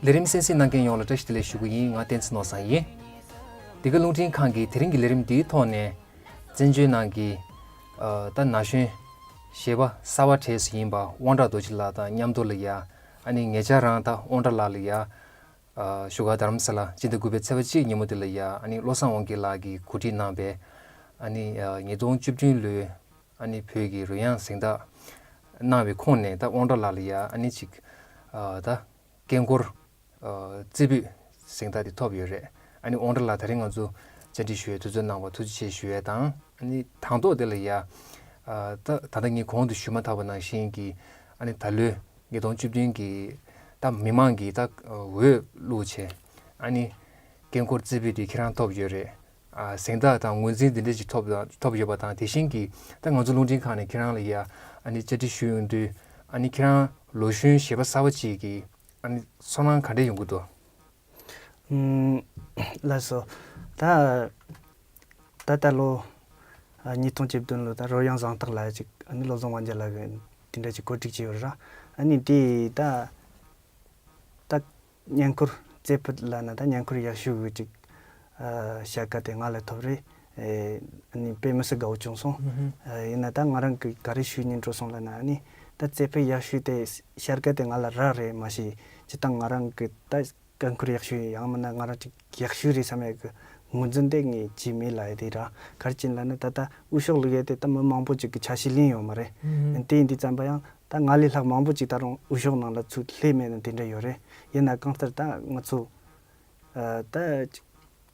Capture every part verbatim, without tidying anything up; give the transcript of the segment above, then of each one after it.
ལས་རིམ་གསན་གཟིགས་གནང་མཁན་ཡོངས་ལ་བཀྲ་ཤིས་བདེ་ལེགས་ཞུ་གི་ཡིན། ང་བསྟན་འཛིན་ནོར་བཟང་ཡིན། འདི་ག་རླུང་འཕྲིན་ཁང་གི་དེ་རིང་གི་ལས་རིམ་འདིའི་ཐོག་ནས་བཙན་བྱོལ་ནང་གི་ཨ་ད་ན་གཞོན་གཞས་པ་གསར་བ་གྲས་སུ་ཡིན་པ་དབང་གྲགས་རྡོ་རྗེ་ལགས་དང་མཉམ་དུ་ལ་ཡ། ཨ་ནི་ངེད་ཅག་རང་ད་དབང་གྲགས་ལགས་ལ་ཡ། ཨ་བཞུགས་སྒར་རྡ་རམ་ས་ལ་སྤྱི་ཟླ་དགུ་པའི་ཚེས་པ་གཅིག་ཉིན་མོ་དེ་ལ་ཡ། ཨ་ནི་བློ་བཟང་དབང་རྒྱལ་ལགས་ཀྱིས་གོ་སྒྲིག་གནང་བའི་ཨ་ནི་ཨ་ཉིས་སྟོང་བཅུ་བདུན་ལོའི་ཨ་ནི་བོད་ཀྱི་རོལ་དབྱངས་གཟེངས་རྟགས་གནང་བའི་ཁོངས་ནས་ད་དབང་གྲགས་ལགས་ལ་ཡ། ཨ་ནི་ཅིག་ཨ་ད་སྐད་འཁོར་ཨ་རྩེ་ཕུད་གཟེངས་རྟགས་དེ་ཐོབ་ཡོད་རེད། ཨ་ནི་དབང་གྲགས་ལགས་དེ་རིང་ང་ཚོ་བཅར་འདྲི་ཞུ་ཡའི་དུས་ཚོད་གནང་བར་ཐུགས་རྗེ་ཆེ་ཞུ་ཡས་དང་། ཨ་ནི་དང་ཐོག་དེ་ལ་ཡ། ཨ་ད་ད་ལྟ་ངས་གོང་དུ་ཞུས་མ་ཐག་པ་ནང་བཞིན་གྱི་ཨ་ནི་ད་ལོའི་ཉིས་སྟོང་བཅུ་བདུན་གྱི་ད་མི་མང་གི་ད་འོས་བླུགས་བྱས། ཨ་ནི་སྐད་འཁོར་རྩེ་ཕུད་དེ་ཁྱེད་རང་ཐོབ་ཡོད་རེད། ཨ་གཟེངས་རྟགས་དང་ངོས་འཛིན་འདི་འདྲ་ཞིག་ཐོབ་ཐོབ་ཡོད་པ་དང་། དེ་བཞིན་གྱི་ད་ང་ཚོ་རླུང་འཕྲིན་ཁང་ནས་ཁྱེད་རང་ལ་ཡ་ཨ་ནི་བཅར་འདྲི་ཞུ་ཡོང་དུས། ཨ་ནི་ཁྱེད་རང་ལོ་གཞོན་གཞས་པ་གསར་བ་ཅིག་གི་ཨ་ནི་ཚོར་སྣང་ག་འདྲ་ཡོང་གི་འདུག་ཨུམ། ལགས་སོ། ད་ད་ལྟ་ལོ་ཨ་ཉིས་སྟོང་བཅུ་བདུན་ལོ་ད་རོལ་དབྱངས་གཟེངས་རྟགས་ལ་ཅིག་ཨ་ནི་བློ་བཟང་དབང་རྒྱལ་ལགས་ཀྱིས་དེ་འདྲ་ཅིག་གོ་སྒྲིག་བྱས་ཡོད་ར། ཨ་ནི་དེ་ད་ད་བརྙན་འཁོར་རྩེ་ཕུད་ལབ་ན་ད་བརྙན་འཁོར་ཡག་ཤོས་ཀྱི་ཅིག་ཨ་ཞལ་ཀ་དེ་ང་ལ་ཐོབ་རེད། ཨེ་ཨ་ནི་དཔེ་མི་སྲིད་དགའ་བོ་བྱུང་སོང་། ཨ་ཡིན་ན་ད་ང་རང་གིས་ག་རེ་ཞུ་སྙིང་བྲོ་སོང་ལབ་ན། ཨ་ནི་ད་རྩེ་ཕུད་ཡག་ཤོས་དེ་ཞལ་ཀ་དེ་ང་ལ་རག་རེད། མ་གཞི་སྤྱིར་བཏང་ང་རང་གི་ད་སྐད་འཁོར་ཡག་ཤོས་ཡང་མིན་ན་ང་རང་ཅིག་ཡག་ཤོས་རེད་བསམ་ཡག་གི་ངོས་འཛིན་དེ་ངས་བྱས་མེད་ལབ་ཡ་དེ་ར། ག་རེ་བྱས་ལབ་ན་ད་ལྟ་འོས་ཤོག་བླུག་ཡ་དེ་ད་མི་མང་པོ་ཅིག་གི་ཆ་ཤས་ལེན་ཡོད་མ་རེད། ཨུ་ཧུམ། དེ་ཡིན་དུས་ཙམ་པ་ཡང་ད་ང་ལས་ལྷག་མང་པོ་ཅིག་ད་རུང་འོས་ཤོག་ནང་ལ་ཚུར་སླེབས་མེད་ན་དེ་འདྲ་ཡོད་རེད། ཡིན་ན་གང་ལྟར་ད་ང་ཚོ་ཨ་ད་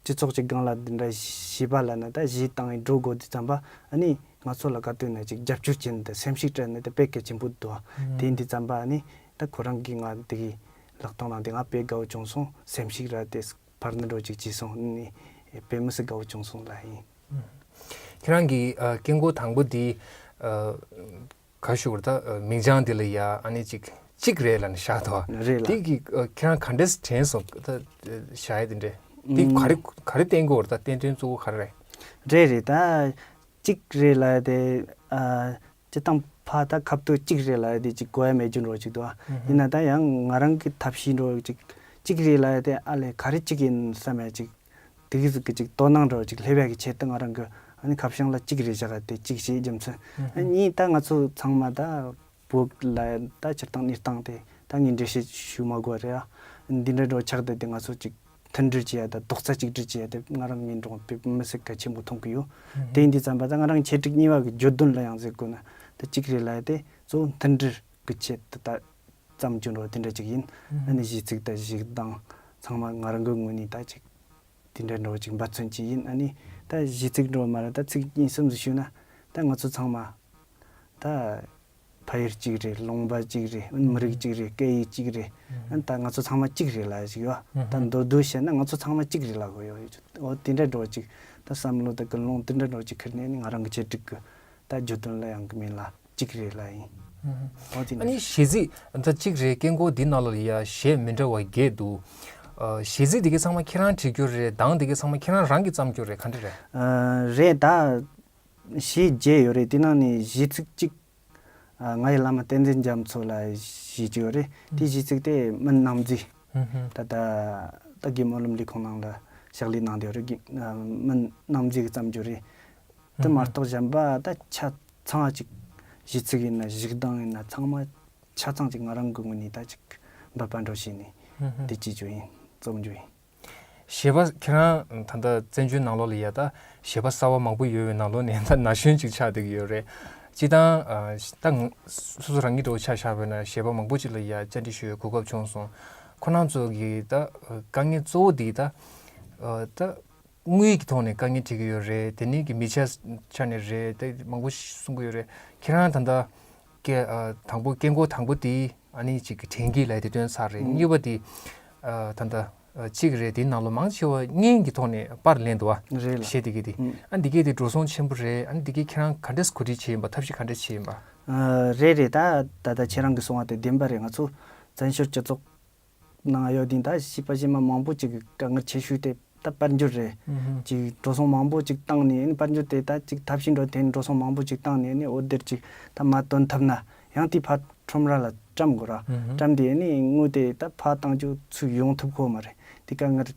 སྤྱི་ཚོགས་ཀྱི་སྒང་ལ་འདི་འདྲ་བྱས་པ་ལབ་ན་ད་གཞས་བཏང་ཡིན་འགྲོ་དགོས་དུས་ཙམ་པ། ཨ་ནི་ང་ཚོ་ལ་ག་དུས་ནས་ཅིག་རྒྱབ་སྐྱོར་བྱེད་ནི་དེ་སེམས་ཤུགས་སྤྲད་ནི་དེ་དཔེ་གལ་ཆེན་པོ་འདུག་ཨ་དེ་ཡིན་དུས་ཙམ་པ་ཨ་ནི་ད་ཁོ་རང་གིས་ང་འདི་གི་ལག་གདང་ལ་འདི་ང་དཔེ་དགའ་བོ་བྱུང་སོང་། སེམས་ཤུགས་ར་དེ་འཕར་ནི་འགྲོ་ཅིག་བྱས་སོང་ནི་དཔེ་མི་སྲིད་དགའ་བོ་བྱུང་སོང་ལབ་ཡིན། ཁྱེད་རང་གི་ཨ་སྐད་འགོ་དང་པོ་འདི་ཨ་ག་ཞུ་དགོས་རེད། ད་ཨ་མིང་བྱང་འདི་ལ་ཡ་ཨ་ནི་ཅིག་གཅིག་རེད་ལབ་ནས་བཞག་འདུག་ཨ། རེད་ལ། དེ་གི་ཨ་ཁྱེད་རང་ག་འདྲས་དྲན་སོང་། ད་བཞག་ཡ་དེ་འདྲས་དེ་ག་རེ་ག་རེ་བསྟན་དགོས་རེད། ད་བསྟན་དོན་གཙོ་བོ་ག་རེ་རེད། རེད་རེད། ད་གཅིག་རེད་ལབ་ཡ་དེ་ཨ་སྤྱིར་བཏང་ཕ་ད་ཁ་ཐུག་གཅིག་རེད་ལབ་ཡ་དེ་ཅིག་གོ་ཡ་མེད་རྒྱུ་འདྲ་བོ་ཅིག་འདུག་ཨ། ཡིན་ན་ད་ཡང་ང་རང་གི་ཐབས་ཤེས་འདྲ་བོ་ཅིག་གཅིག་རེད་ལབ་ཡ་དེ་ཨ་ལས་ག་རེ་གཅིག་ཡིན་བསམ་ཡ་ཅིག་དེ་གི་ཟིག་གི་ཅིག་དོ་སྣང་འདྲ་བོ་ཅིག་སླེབས་ཡ་གི་ཆེད་དུ་ང་རང་གི་ཨ་ནི་ཁ་བྱང་ལ་གཅིག་རེད་བཞག་ཡ་དེ་གཅིག་བྱས་རྒྱུ་མཚན། ཨ་གཉིས་ད་ང་ཚོ་ཚང་མ་ད་བོད་ལ་ད་སྤྱིར་བཏང་གནས་སྟངས་དེ་ད་ངས་འགྲེལ་བཤད་ཞུ་མ་དགོས་རེད་ཨ། འདི་འདྲ་འདྲ་བོ་ཆགས་བསྡད་དེ་ང་ཚོ་ཅིག་མཐུན་སྒྲིལ་བྱེད་ཡ་ད་རྡོག་རྩ་གཅིག་སྒྲིལ་བྱེད་ཡ་དེ་ང་རང་ངས་འགྲོ་དཔེ་མི་སྲིད་གལ་ཆེན་པོ་མཐོང་གི་ཡོད། དེ་ཡིན་དུས་ཙམ་པ་ད་ང་རང་ཆེད་སྒྲིག་གཉིས་པ་གི་བརྗོད་དོན་ལ་ཡང་ཟེར་དགོས་ན་ད་གཅིག་རེད་ལབ་ཡ་དེ་གཙོ་བོ་མཐུན་སྒྲིལ་གི་ཆེད་དུ་ད་བརྩམས་རྒྱུ་འདྲ་བོ་དེ་འདྲ་ཅིག་ཡིན། ཨ་ནི་གཞས་ཚིག་དང་གཞས་གདངས་ཚང་མ་ང་རང་གི་ངོས་ནས་ད་ཅིག་དེ་འདྲ་འདྲ་བོ་ཅིག་འབད་བརྩོན་བྱས་ཡིན། ཨ་ནི་ད་གཞས་ཚིག་འདྲ་བོ་མ་རེད། ད་ཚིག་གཉིས་གསུམ་ཟིག་ཞུས་ན་ད་ང་ཚོ་ཚང་མ་ད་ཕ་ཡུལ་གཅིག་རེད། ལུང་པ་གཅིག་རེད། མི་རིགས་གཅིག་རེད། སྐད་ཡིག་གཅིག་རེད། ཨ་ནི་ད་ང་ཚོ་ཚང་མ་གཅིག་རེད་ལབ་ཡ་ཅིག་ཡོད། ད་མདོར་བསྡུས་བཤད་ན་ང་ཚོ་ཚང་མ་གཅིག་རེད་ལབ་དགོས་ཡོད། འོ་དེ་འདྲ་འདྲ་བོ་ཅིག་ད་བསམ་བློ་ད་ཀུན་སློང་དེ་འདྲ་འདྲ་བོ་ཅིག་ཁུར་ནས་ནི་ང་རང་གི་ཆེད་སྒྲིག་གི་ད་བརྗོད་དོན་ལ་ཡང་གི་མིང་ལ་གཅིག་རེད་ལབ་ཡིན། ཨོ་དེ་ཨ་ནི་ནི་གཞས་ཚིག་ད་གཅིག་རེད། སྐད་འགོ་འདི་ནང་ལོགས་ལ་ཡ་གཞས་མི་འདྲ་བ་བརྒྱད་འདུག་ཨ་གཞས་ཚིག་འདི་གའི་ཚང་མ་ཁྱེད་རང་བྲིས་རྒྱུ་རེད། གདངས་འདི་གའི་ཚང་མ་ཁྱེད་རང་རང་གིས་བརྩམས་རྒྱུ་རེད། ག་འདྲ་རེད། ཨ་རེད། ད་གཞས་བརྒྱད་ཡོད་རེད། དེ་ནང་ནས་གཞས་ཚིག་གཅིག་ཨ་ང་ཡི་བླ་མ་བསྟན་འཛིན་རྒྱ་མཚོ་ལ་གཞས་གཅིག་ཡོད་རེད། དེ་གཞས་ཚིག་དེ་སྨན་རྣམ་རྫས། ད་ལྟ་ད་དགེ་སྨོན་ལམ་ལས་ཁུངས་ནང་ལ་ཕྱག་ལས་གནང་བསྡད་ཡོད་རེད། དགེ་ཨ་སྨན་རྣམ་རྫས་ཀྱིས་བརྩམས་རྒྱུ་རེད། དེ་མ་གཏོགས་གཞན་པ་ད་ཆ་ཚང་བ་ཅིག་གཞས་ཚིག་ཡིན་ན་གཞས་གདངས་ཡིན་ན་ཚང་མ་ཆ་ཚང་ཅིག་ང་རང་གི་ངོས་ནས་ད་ཅིག་འབད་པ་འདྲ་བྱས་ནས་འདི་བྱེད་རྒྱུ་ཡིན། རྩོམ་རྒྱུ་ཡིན། གཞས་པ་ཁྱེད་རང་ད་ལྟ་བཙན་བྱོལ་ནང་ལོགས་ལ་ཡ་ད་གཞས་པ་གསར་བ་མང་པོ་ཡོད་པའི་ནང་ལོགས་ནས་ད་ན་གཞོན་ཅིག་ཆགས་བསྡད་ཀྱི་ཡོད་རེད། སྤྱིར་བཏང་ཨ་ད་ངོ་སོ་སོ་རང་ཉིད་འདྲ་བོ་ཆ་བཞག་པ་ཡིན་ན་གཞས་པ་མང་པོ་ཅིག་ལ་ཡ་བཅར་འདྲི་ཞུ་བའི་གོ་སྐབས་བྱུང་སོང་། ཁོ་རང་ཚོ་གི་ད་དཀའ་ངལ་གཙོ་བོ་འདི་ད་ཨ་ད་དངུལ་གྱི་ཐོག་ནས་དཀའ་ངལ་འཕྲད་ཀྱི་ཡོད་རེད། དེ་ནས་ཀྱི་མི་ཆ་ཆ་ནས་རེད། དེ་མང་པོ་གསུང་གི་ཡོད་རེད། ཁྱེད་རང་ད་ལྟ་སྐད་ཨ་དང་པོ་སྐད་འགོ་དང་པོ་དེ་ཨ་ནི་ཅིག་གི་དྲན་གྱི་ལབ་དེ་དོན་ཚར་རེད། གཉིས་པ་དེ་ཨ་ད་ལྟ་ཨ་གཅིག་རེད། དེའི་ནང་ལོགས་མང་ཆེ་བ་བརྙན་གྱི་ཐོག་ནས་པར་ལེན་འདུག་བ། རེད་ལ། གཞས་དེ་གི་དེ་ཨ་འདི་གའི་དེ་འགྲོ་སོང་ཆེན་པོ་རེད། ཨ་ནི་འདི་གའི་ཁྱེད་རང་ག་འདྲས་གོ་སྒྲིག་བྱས་ཡིན་པ། ཐབས་ཤེས་ག་འདྲས་བྱས་ཡིན་པ། ཨ་རེད་རེད། ད་ད་ལྟ་ཁྱེད་རང་གིས་གསུངས་པ་དེ་བདེན་པ་རེད། ང་ཚོ་བཙན་བྱོལ་སྤྱི་ཚོགས་ནང་ཡོད་དུས་ད་བྱིས་པ་བྱིས་མ་མང་པོ་ཅིག་གི་དཀའ་ངལ་ཆེ་ཤོས་དེ་ད་དཔལ་འབྱོར་རེད། ཅིག་འགྲོ་སོང་མང་པོ་ཅིག་བཏང་ནས་ནི་དཔལ་འབྱོར་དེ་ད་ཅིག་ཐབས་ཤེས་འགྲོ་དེ་འགྲོ་སོང་མང་པོ་ཅིག་བཏང་ནས་ནི་འོ་དེར་ཅིག་ད་མ་བཏོན་ཐུབ་ན་ཡང་དེའི་ཕར་ཁྲོམ་ར་ལ་ བཀྲམ་དགོས་ར། ཨུ་ཧུ། བཀྲམ་དེ་ནི་དངུལ་དེ་ད་ཕར་བཏང་རྒྱུ་ཚུར་ཡོང་ཐུབ་ཁོ་མ་རེད། དེ་དཀའ་ངལ་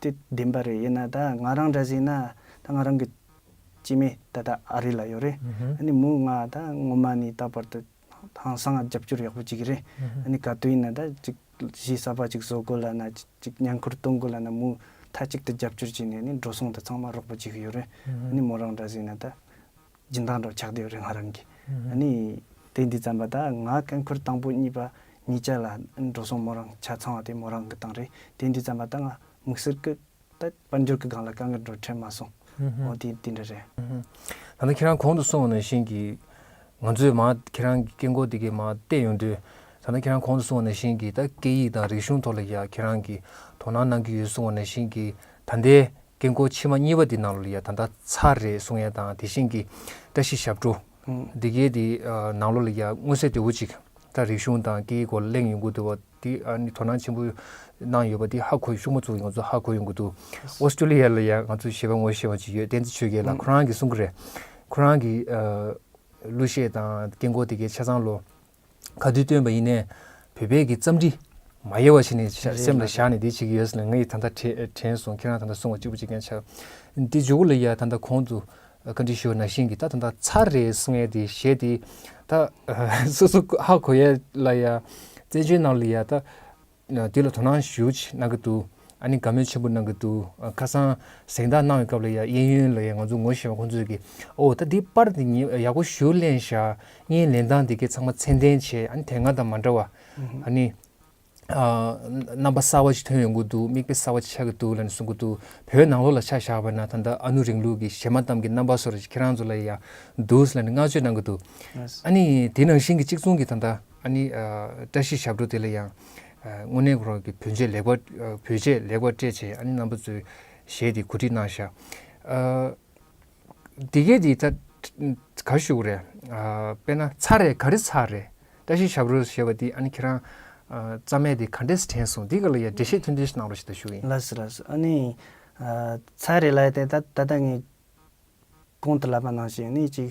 དེ་བདེན་པ་རེད། ཡིན་ན་ད་ང་རང་འདྲ་ཟིག་ན་ད་ང་རང་གི་སྐྱེ་དམན་ད་ད་ཨ་རི་ལ་ཡོད་རེད། ཨུ་ཧུ། ཨ་ནི་མོ་ང་ད་སྔོན་མ་ནས་ད་བར་དུ་ཧང་སང་རྒྱབ་སྐྱོར་ཡག་པོ་ཅིག་རེད། ཨུ་ཧུ། ཨ་ནི་ག་དུས་ཡིན་ན་ད་ཅིག་གཞས་གསར་པ་ཅིག་བཟོ་དགོས་ལབ་ན། ཅིག་ཅིག་མཉམ་འཁུར་གཏོང་དགོས་ལབ་ན་མོ་མཐའ་གཅིག་ཏུ་རྒྱབ་སྐྱོར་བྱས་ནས་ནི་འགྲོ་སོང་དེ་ཚང་མ་རོགས་པ་བྱེད་ཀྱི་ཡོད་རེད། ཨུ་ཧུ། ཨ་ནི་མོ་རང་འདྲ་ཟིག་ན་ད་སྦྱིན་བདག་འདྲ་ཆགས་བསྡད་ཡོད་རེད་ང་རང་གི། ཨུ་ཧུ། ཨ་ནི་དེ་འདི་ཙམ་པ་ད་ང་སྐད་འཁུར་དང་པོ་གཉིས་པ་གཉིས་ཆ་ལ་འགྲོ་སོང་མོ་རང་ཆ་ཚང་བ་དེ་མོ་རང་གི་བཏང་རེད། དེ་འདི་ཙམ་པ་ད་ང་དམིགས་བསལ་གི་ད་དཔལ་འབྱོར་གྱི་སྒང་ལ་དཀའ་ངལ་འགྲོ་འཕྲད་མ་སོང་། ཨུ་ཧུ། འོ་དེ་དེ་འདྲ་རེད། ཨུ་ཧུ། ད་ནི་ཁྱེད་རང་གོང་དུ་གསུངས་པ་ནང་བཞིན་གྱི་ང་ཚོས་མ་ཁྱེད་རང་གི་སྐད་འགོག་དེ་གའི་མ་བལྟས་ཡོང་དུས། ད་ནི་ཁྱེད་རང་གོང་དུ་གསུངས་པ་ནང་བཞིན་གྱི་ད་སྐད་ཡིག་དང་རིག་གཞུང་ཐོག་ལ་ཡ་ཁྱེད་རང་གིས་དོ་སྣང་གནང་གི་ཡོད་གསུངས་པ་ནང་བཞིན་གྱི་ད་ལྟའི་སྐད་འགོག་ཕྱི་མ་གཉིས་པ་དེ་ནང་ལོགས་ལ་ཡ་ད་ལྟ་ཚར་རེད་གསུང་ཡ་དང་། དེ་བཞིན་གྱི་བཀྲ་ཤིས་ཞབས་བྲོ་ཨུ། དེ་གའི་དེ་ནང་ལོགས་ལ་ཡ་མངོན་གསལ་དོད་པོ་ཅིག་ད་རིག་གཞུང་དང་སྐད་ཡིག་སྐོར་གླེང་ཡོང་གི་འདུག་བ། དེ་ཨ་ནི་དོ་སྣང་ཆེན་པོ་གནང་ཡོད་པ་དེ་ཧ་གོ། ཤུགས་མ་ཚུགས་ང་ཚོ་ཧ་གོ་ཡོང་གི་འདུག་ཨོ་སི་ཀྲོ་ལི་ཡ་ལ་ཡ་ང་ཚོ་གཞས་པ་ངོ་ཤེས་པ་ཅིག་ཡོད། བསྟན་འཛིན་ཆོས་རྒྱལ་ལགས། ཨུ། ཁོ་རང་གིས་གསུང་གི་རེད། ཁོ་རང་གི་ཨ་གླུ་གཞས་དང་སྐད་འགོག་དེ་གའི་ཆ་ཚང་ལོ་ག་དུས་བཏོན་པ་ཡིན་ནའི་བོད་པའི་གི་རྩོམ་རིག་མ་ཡལ་བ་བྱས་ནས་ཤ་རེད་སེམས་ལ་ལགས། བཞག་ནས་དེ་བྱེད་ཀྱི་ཡོད་ཟེར་ནས་ངས་ད་ལྟ་དྲན་དྲན་སོང་། ཁྱེད་རང་ད་ལྟ་གསུངས་པ་གཅིག་པ་གཅིག་རྐྱང་ཆགས། དེ་མཇུག་ལ་ཡ་ད་ལྟ་གོང་དུ་བཀའ་འདྲི་ཞུས་པ་ནང་བཞིན་གྱི་ད་ད་ལྟ་ཚར་རེད་གསུང་ཡས་དེ་གཞས་དེ་ད་སོ་སོ་ཧ་གོ་ཡས་ལ་ཡ་བཙན་བྱོལ་ནང་ལ་ཡ་ད་དེ་ལ་དོ་སྣང་ཞེ་པོ་ཅིག་གནང་གི་འདུག་ཨ་ནི་དགའ་མོས་ཆེན་པོ་གནང་གི་འདུག་ཁ་སང་གཟེངས་རྟགས་གནང་བའི་སྐབས་ལ་ཡ་གཡས་གཡོན་ལ་ཡ་ང་ཚོ་ངོ་ཤེས་པ་ཁོང་ཚོས་ཀྱི་ཨོ་ད་འདི་པར་འདི་ཡག་པོ་ཞེ་པོ་ལེན་ཤག་ངའི་ལེན་སྟངས་འདི་གའི་ཚང་མ་ཚད་ལྡན་བྱས། ཨ་ནི་དེ་སྔ་དང་མ་འདྲ་བ། ཨ་ནི། ཨ། རྣམ་པ་གསར་བ་ཞིག་ཐོན་ཡོང་གི་འདུག་མིག་དཔེ་གསར་བ་ཞིག་ཆགས་ཀྱི་འདུག་ལབ་ནས་གསུང་གི་འདུག་བོད་ནང་ལོགས་ལ་ཆ་བཞག་པ་ན་ད་ལྟ་ཨ་ནུ་རིང་ལུགས་ཀྱི་གཞས་མ་གཏམ་གྱི་རྣམ་པ་སོགས་རེ་ཞིག་ཁྱེད་རང་ཚོ་ལ་ཡང་འདུག་ལབ་ནས་བསྔགས་བརྗོད་གནང་གི་འདུག་ཨ་ནི་དེ་ནང་བཞིན་གྱི་གཅིག་མཚུངས་ཀྱི་ད་ལྟ་ཨ་ནི་ཨ། བཀྲ་ཤིས་ཞབས་བྲོ་དེ་ལ་ཡང་ཨ། དངོས་གནས་ཁོ་རང་གི་བོད་ཆས་ལེགས་པ་ཨ། བོད་ཆས་ལེགས་པ་སྤྲས་བྱས། ཨ་ནི་རྣམ་པ་ཚོས་གཞས་དེ་གོ་སྒྲིག་གནང་ཤག་ཨ། འདི་གས་འདི་ད་ག་ཞུ་དགོས་རེད། ཨ། དཔེར་ན་ཚར་རེད། ག་རེ་ཚར་རེད། བཀྲ་ཤིས་ཞབས་བྲོ་ཞེས་པ་འདི་ཨ་ནི་ཁྱེད་རང་ཨ། རྩ་མེད་དེ་ག་འདྲས་དྲན་སོང་། འདི་ག་ལ་ཡ་འགྲེལ་བཤད་ཐུང་ཐུང་ཞིག་གནང་རོགས་ཞེས་ད་ཞུ་གི་ཡིན། ལགས་སོ་ལགས་སོ། ཨ་ནི་ཨ། ཚར་རེད་ལབ་ཡ་དེ་ད་ད་ལྟ་ངས་གོང་དུ་ལབ་པ་ནང་བཞིན་ནི་ཅིག་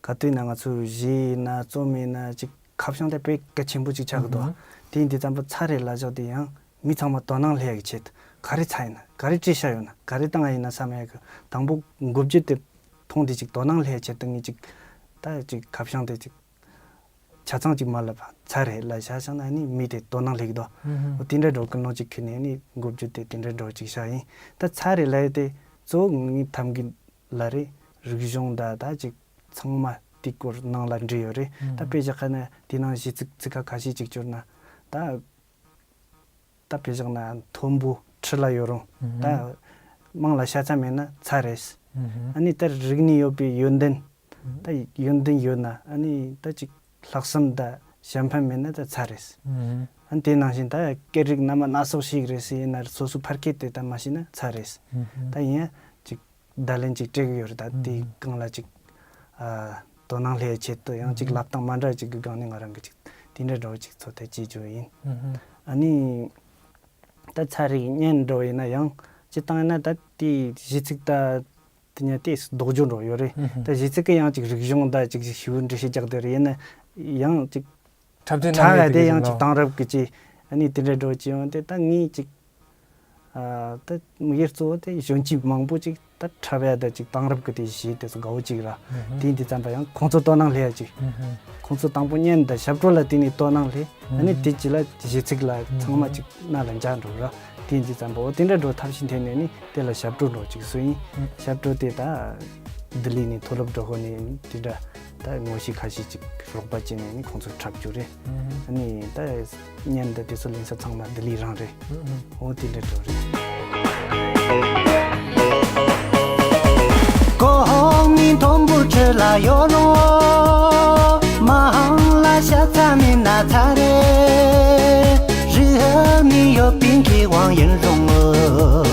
ག་དུས་ན་ང་ཚོས་གཞས་ཡིན་ན་རྩོམ་ཡིན་ན་ཅིག་ཁ་བྱང་དེ་དཔེ་གལ་ཆེན་པོ་ཅིག་ཆགས་ཀྱི་འདུག་ཨ། དེ་ཡིན་དུས་ཙམ་པ་ཚར་རེད་ལབ་བཞག་དེ་ཡང་མི་ཚང་མ་དོ་སྣང་སླེབས་ཡག་གི་ཆེད་དུ་ག་རེ་ཚར་ཡིན་ན། ག་རེ་བྲིས་བཞག་ཡོད་ན། ག་རེ་བཏང་ཡ་ཡིན་ན་བསམ་ཡག་གི་དང་པོ་འགོ་བརྗོད་དེ་མཐོང་དེ་ཅིག་དོ་སྣང་སླེབས་ཡ་ཆེད་དུ་ངས་ཅིག་ད་ཅིག་ཁ་བྱང་དེ་ཅིག་ཆ་ཚང་ཅིག་མ་ལབ་པ་ཚར་རེད་ལབ་བཞག་བཞག་ན་ནི་མི་དེ་དོ་སྣང་སླེབས་ཀྱི་འདུག་ཨ། འོ་དེ་འདྲ་འདྲ་བོ་གི་ནང་ཅིག་ཁུར་ནས་ནི་འགོ་བརྗོད་དེ་དེ་འདྲ་འདྲ་བོ་ཅིག་བཞག་ཡིན། ད་ཚར་རེད་ལབ་ཡ་དེ་གཙོ་བོ་ངས་ཐམ་གི་ལ་རེ་རིག་གཞུང་ད་ད་ཅིག་ཚང་མ་དེ་སྐོར་ནང་ལ་འདྲེས་ཡོད་རེད། ད་དཔེ་བཞག་ཁ་ན་དེ་ནང་གཞས་ཚིག་ཚིག་ཁ་ཁ་ཤས་ཅིག་བསྐྱུར་ན་ད། ད་དཔེ་བཞག་ན་མཐོན་པོ་ཁྲི་ལ་ཡོད་རུང་ད་དམངས་ལ་ཤ་ཚ་མེད་ན་ཚར་རེད། ཨ་ནི་ད་རིག་གནས་ཡོད་པའི་ཡོན་ཏན། ད་ཡོན་ཏན་ཡོད་ན་ཨ་ནི་ད་ཅིག་ལྷག་བསམ་ད་གཞན་ཕན་མེད་ན་ད་ཚར་རེད། ཨ་ནི་དེ་ནང་བཞིན་ད་སྐད་རིགས་སྣ་མ་སྣ་ཚོགས་ཤིག་རེད་ཟེར་ཡིན་ན་སོ་སོའི་ཕ་སྐད་དེ་ད་མ་ཤེས་ན་ཚར་རེད། ད་ཡིན་ཡང་ཅིག་བརྡ་ལན་ཅིག་སྤྲད་གི་ཡོད་རེད། ད་དེའི་སྒང་ལ་ཅིག་ཨ། དོ་སྣང་སླེབས་ཆེད་དུ་ཡང་ཅིག་ལབ་སྟངས་མ་འདྲ་ཅིག་གི་སྒང་ནས་ང་རང་གི་ཅིག་དེ་འདྲ་འདྲ་བོ་ཅིག་ཚོད་ལྟ་བྱེད་རྒྱུ་ཡིན། ཨ་ནི་ད་ཚར་རེ་བརྙན་འདྲ་བོ་ཡིན་ན་ཡང་སྤྱིར་བཏང་ཡིན་ན་ད་དེའི་གཞས་ཚིག་ད་དེ་ཉིད་དེ་ལྡོག་རྒྱུ་འདྲ་བོ་ཡོད་རེད། ད་གཞས་ཚིག་གི་ཡང་ཅིག་རིག་གཞུང་ད་ཅིག་ཞིབ་འགྲེལ་བཤད་རྒྱག་དེ་རེད། ཡིན་ན་ཡང་ཅིག་འཁྲབ་སྟོན་གནང་ཡ་དེ་ཡང་ཅིག་དེང་རབས་ཀྱི་ཅིག་ཨ་ནི་དེ་འདྲ་འདྲ་བོ་ཅིག་ཡོང་དེ་ད་ངས་ཅིག་ཨ། ད་དམིགས་ཡུལ་གཙོ་བོ་དེ་གཞོན་སྐྱེས་མང་པོ་ཅིག་ད་འཁྲབ་ཡ་ད་ཅིག་དེང་རབས་ཀྱི་དེ་གཞས་དེ་ཚོ་དགའ་བོ་ཅིག་ར། དེ་འདི་ཙམ་པ་ཡང་ཁོང་ཚོ་དོ་སྣང་སླེབས་ཡ་ཅིག་ཁོང་ཚོ་དང་པོ་བརྙན་དང་ཞབས་བྲོ་ལ་བརྟེན་ནས་དོ་སྣང་སླེབས། ཨ་ནི་དེ་ཅི་ལ་གཞས་ཚིག་ལ་ཚང་མ་ཅིག་རྣ་ལ་འཇགས་འགྲོ་ར། དེ་འདི་ཙམ་པ་འོ་དེ་འདྲ་འགྲོ་ཐབས་ཤེས་འཐེན་ནས་ནི་དེ་ལ་ཞབས་བྲོ་འགྲོ་ཅིག་བཟོས་ཡིན། ཞབས་བྲོ་དེ་ད་ལྡི་ལི་ནས་མཐོ་སློབ་འགྲོ་ཁོ་ནས་དེ་འདྲ་ད་ངོ་ཤེས་ཁ་ཤས་ཅིག་རོགས་པ་བྱས་ནས་ནི་ཁོང་ཚོ་འཁྲབ་རྒྱུ་རེད། ཨ་ནི་ད། བརྙན་འདི་དེ་ཚོ་ལེན་ས་ཚང་མ་ལྡི་ལི་རང་རེད། ཨོ་དེ་འདྲ་འགྲོ་རེད། གོང་མའི་མཐོན་པོ་ཁྲི་ལ་ཡོད་རུང་། མ་ཧང་ལ་ཤ་ཚ་མིན་ན་ཚ་རེད། རི་ཨ་མི་ཡོད་པིན་གི་ཝང་ཡིན་རུང་།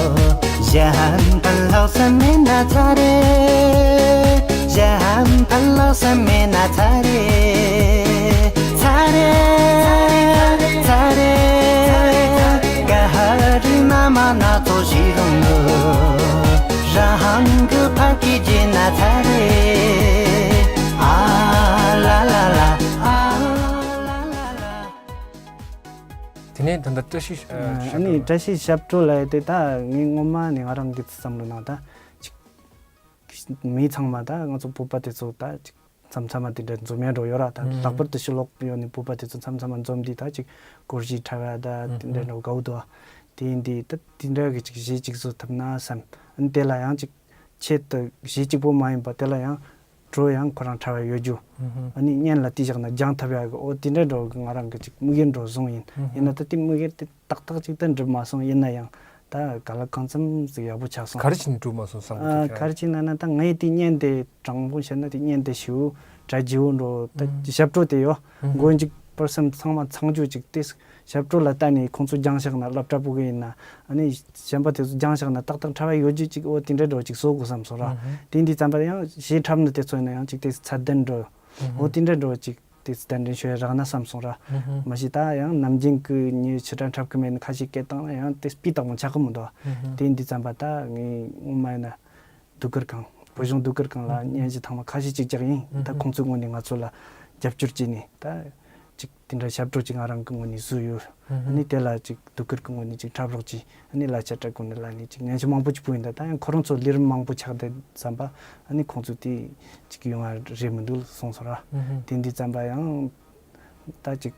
གཞན་ཕན་ལྷག་བསམ་མེད་ན་ཚ་རེད། གཞན་ཕན་ལྷག་བསམ་མེད་ན་ཚ་རེད། ཚ་རེད། ཚ་རེད། ག་ཧ་རི་ན་མ་ན་ཚོ་ཞིག་རུང་། རང་གི་ཕ་སྐད་བརྗེད་ན་ཚ་རེད། ཨ་ལ་ལ་ལ། ཨ་ལ་ལ་ལ། དེ་ནས་ད་ལྟ་བཀྲ་ཤིས་ཨ། ཨ་ནི་བཀྲ་ཤིས་ཞབས་བྲོ་ལབ་ཡ་དེ་ད་ངས་སྔོན་མ་ནས་ང་རང་གི་བསམ་བློ་ནང་ད་ཅིག་མི་ཚང་མ་ད་ང་ཚོ་བོད་པ་དེ་ཚོ་ད་ཅིག་མཚམས་མཚམས་མ་དེ་འདྲ་འཛོམས་ཡ་འགྲོ་ཡོད་ར། ད་ལྷག་པར་དུ་ཕྱི་ལོགས་ཡོད་ནས་བོད་པ་དེ་ཚོ་མཚམས་མཚམས་མ་འཛོམས་དུས་ད་ཅིག་སྐོར་ཞིག་འཁྲབ་ཡ་ད་དེ་འདྲ་འགྲོ་དགའ་བོ་འདུག་དེ་ཡིན་དུས་ད་དེ་འདྲ་གི་ཅིག་གཞས་ཅིག་བཟོ་ཐུབ་ན་བསམ། ཨ་ནི་དེ་ལ་ཡང་ཅིག་ཆེད་དུ་གཞས་གཅིག་པོ་མ་ཡིན་པ་དེ་ལ་ཡང་བྲོ་ཡང་ཁོ་རང་འཁྲབ་ཡ་ཡོད་རྒྱུ། ཨ་ནི་སྙན་ལ་དེ་བཞག་ན་སྦྱང་ཐུབ་ཡ་གི་ཨོ་དེ་འདྲ་འགྲོ་གི་ང་རང་གི་ཅིག་དམིགས་ཡུལ་འགྲོ་བཟུང་ཡིན། ཡིན་ན་ད་དེ་དམིགས་ཡུལ་དེ་ཏག་ཏག་ཅིག་ད་འགྲུབ་མ་སོང་། ཡིན་ན་ཡང་ད་ག་ལ་གང་འཚམ་ཟིག་ཡག་པོ་ཆགས་སོང་། ག་རེ་བྱས་ནས་འགྲུབ་མ་སོང་བསམ་གི་འདུག་ཁྱེད་རང་། ག་རེ་བྱས་ན་ན་ད་ངའི་དེ་སྙན་དེ་དྲང་པོ་བཤད་ན་དེ་སྙན་དེ་ཞེ་པོ་སྒྲ་ལྗིད་པོ་འགྲོ། ད་ཞབས་བྲོ་དེ་ཡོད། མགོ་མཇུག་བར་གསུམ་ཚང་མ་ཚང་རྒྱུ་ཅིག་དེ་ཞབས་བྲོ་ལ་བལྟས་ནས་ཁོང་ཚོ་སྦྱངས་བཞག་ན་སློབ་གྲྭ་ཕྲུ་གུ་ཡིན་ན་ཨ་ནི་གཞན་པ་དེ་ཚོ་སྦྱངས་བཞག་ན་ཏག་ཏག་འཁྲབ་ཡ་ཡོད་རྒྱུ་ཅིག་ཨོ་དེ་འདྲ་འགྲོ་ཅིག་བཟོ་དགོས་བསམ་སོང་ར། དེ་འདི་ཙམ་པ་ཡང་གཞས་འཁྲབ་ནི་དེ་ཚོ་ཡིན་ན་ཡང་ཅིག་དེ་ཚད་ལྡན་འགྲོ། ཨོ་དེ་འདྲ་འགྲོ་ཅིག་དེ་གདན་འདྲེན་ཞུ་ཡ་རག་ན་བསམ་སོང་ར། མ་གཞི་ད་ཡང་ནམ་རྒྱུན་གི་ཉི་ཕྱི་དྲན་འཁྲབ་གི་མེད་ནི་ཁ་ཤས་སྐད་བཏང་ན་ཡང་དེ་སྤུས་དག་མོ་ཆགས་གི་མི་འདུག་དེ་འདི་ཙམ་པ་ད་ངས་སྔོན་མ་ཡིན་ན་ཟློས་གར་ཁང་བོད་གཞུང་ཟློས་གར་ཁང་ལ་སྙན་ཞུ་ཐེངས་མ་ཁ་ཤས་ཅིག་བརྒྱབ་ཡིན། ད་ཁོང་ཚོའི་ངོས་ནས་ང་ཚོ་ལ་རྒྱབ་སྐྱོར་བྱས་ནས་ད་ཅིག་དེ་འདྲ་ཞབས་བྲོ་ཅིག་ང་རང་གི་ངོས་ནས་བཟོས་ཡོད། ཨ་ནི་དེ་ལ་ཅིག་ཟློས་གར་གི་ངོས་ནས་ཅིག་འཁྲབ་རོགས་གྱིས། ཨ་ནི་གླ་ཆ་སྤྲད་དགོས་ནི་ལ་ནི་ཅིག་སྙན་ཞུ་མང་པོ་ཅིག་ཕུལ་ཡིན། ད་ད་ཡང་ཁོ་རང་ཚོ་ལས་རིམ་མང་པོ་ཆགས་བསྡད་ཙམ་པ་ཨ་ནི་ཁོང་ཚོ་དེ་ཅིག་ཡོང་བ་རེད་མི་འདུག་གསུངས་སོང་ར། དེ་འདི་ཙམ་པ་ཡང་ད་ཅིག་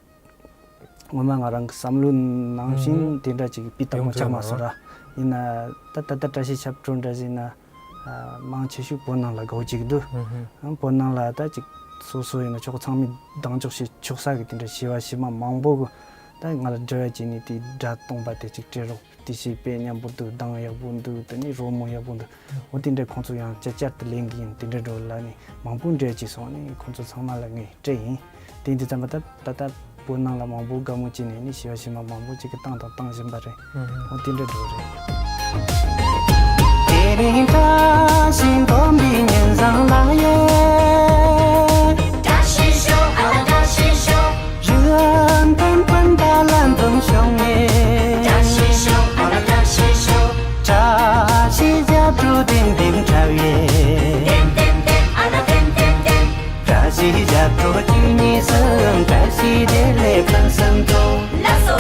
སྔོན་མ་ང་རང་གི་བསམ་བློའི་ནང་བཞིན་དེ་འདྲ་ཅིག་སྤུས་དག་པོ་ཆགས་མ་སོང་ར། ཡིན་ན་ད་ད་ལྟ་བཀྲ་ཤིས་ཞབས་བྲོ་འདྲ་ཟིན་ན་མང་ཆེ་ཤོས་བོད་ནང་ལ་དགའ་བོ་ཅིག་འདུག་བོད་ནང་ལ་ད་ཅིག་སོ་སོ་ཡིན་ན་ཆོག་ཚང་མས་གདེང་འཇོག་བྱེད་ཆོག་ས་གི་དེ་འདྲ་བྱིས་པ་བྱིས་མ་མང་པོ་གི་ད་ང་ལ་འབྲེལ་བ་བྱས་ནས་དེ་སྒྲ་སྟོང་པ་དེ་ཅིག་སྤྲད་རོགས། དེ་བྱས་དཔེ་སྙན་པོ་འདུག་གདངས་ཡག་པོ་འདུག་དེ་ནས་རོལ་མོ་ཡག་པོ་འདུག་འོ་དེ་འདྲ་ཁོང་ཚོ་ཡང་བསྐྱར་བསྐྱར་དུ་ལེན་གི་ཡིན། དེ་འདྲ་འགྲོ་ལ་ནི་མང་པོ་འབྲེལ་བྱས་སོང་ནི་ཁོང་ཚོ་ཚང་མ་ལ་ངས་སྤྲད་ཡིན། དེ་འདི་ཙམ་པ་ད་ད་ལྟ་བོད་ནང་ལ་མང་པོ་དགའ་མོ་བྱས་ནས་ནི་བྱིས་པ་བྱིས་མ་མང་པོ་ཅིག་གིས་བཏང་དང་བཏང་བཞིན་པ་རེད། འོ་དེ་འདྲ་འགྲོ་རེད། དེ་རིང་བཀྲ་ཤིས་སྟོན་པའི་ཉིན་བཟང་ལ་ཡོད། བཀྲ་ཤིས་ཤོག་ཨ་ལ་བཀྲ་ཤིས་ཤོག་རི་བོ་འཕན་པོ་ད་ལ་འཛོམས་ཤོག་ངེས། བཀྲ་ཤིས་ཤོག་ཨ་ལ་བཀྲ་ཤིས་ཤོག་བཀྲ་ཤིས་ཞབས་བྲོ་ལྡེམ་ལྡེམ་འཁྲབ་ཡས། ལྡེམ་ལྡེམ་ལྡེམ་ཨ་ལ་ལྡེམ་ལྡེམ་ལྡེམ། བཀྲ་ཤིས་ཞབས་བྲོ་བཅུ་གཉིས་གསུམ། བཀྲ་ཤིས་བདེ་ལེགས་ཕུན་སུམ་ཚོགས། ལགས་སོ།